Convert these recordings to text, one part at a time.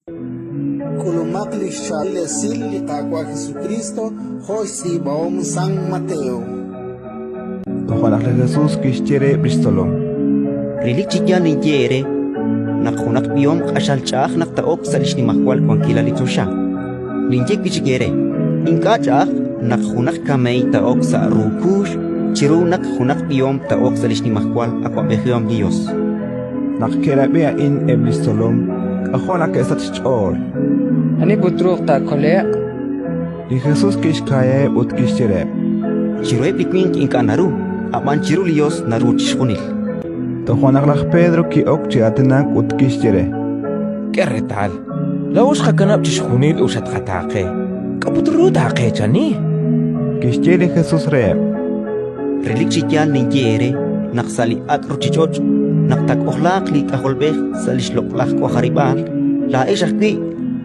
K'ulumaq li xchaab'il esil li Qaawa' Jesukriist jo' xtz'iib'ahom San Mateo. Toja' naq li Jesus kixye reheb' li xtzolom: Relik chi yaal ninye eere naq junaq b'ihom q'axal ch'a'aj naq taa'ok sa' li xnimajwal wankilal li choxa. Ninye wi' chik eere: ink'a' ch'a'aj naq junaq kameey taa'ok sa' ru kuux chiru naq junaq b'ihom taa'ok sa' li xnimajwal awab'ejihom li Yos. Naq ke'rab'i a'in eb' li xtzolom, k'ajo' naq ke'sachk xch'ool. Ani put truuq taakole'q? Li Jesus kixka'yaheb' ut kixye reheb': Chiruheb' li winq ink'a' naru, ab'an chiru li Yos naru chixjunil. Toja' naq laj Pedro ki'ok chi aatinak ut kixye re: K'e reetal, laa'o xqakanab' chixjunil ut xatqataaqe. K'a' put ru taaqeechani? Kixye li Jesus reheb': Relik chi yaal ninye eere naq sa' li ak' ruuchich'och', naq taak'ojlaaq li K'ajolb'ej sa' li xloq'laj k'ojarib'aal, laa'ex ajwi'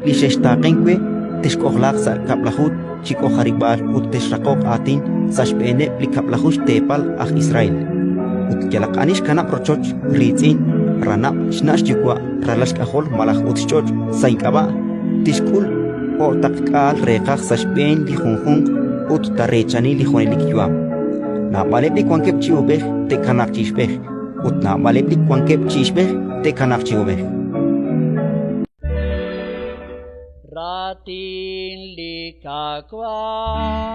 li xextaaqenk we texk'ojlaaq sa' kab'laju chi k'ojarib'aal ut texraqoq aatin sa' xb'eeneb' li kab'laju xteepal aj Israel. Ut yalaq ani xkanab' rochoch, riitz'in, ranab', xna' xyuwa', ralal xk'ajol malaj ut xch'och' sa' ink'ab'a', tixk'ul o'taqk'aal reeqaj sa' xb'een li junjunq ut taareechani li junelik yu'am. Naab'aleb' li wankeb' chi uub'ej te'kanaaq chi ixb'ej, ut naab'aleb' li wankeb' chi ixb'ej te'kanaaq chi uub'ej. Raatin li Qaawa'.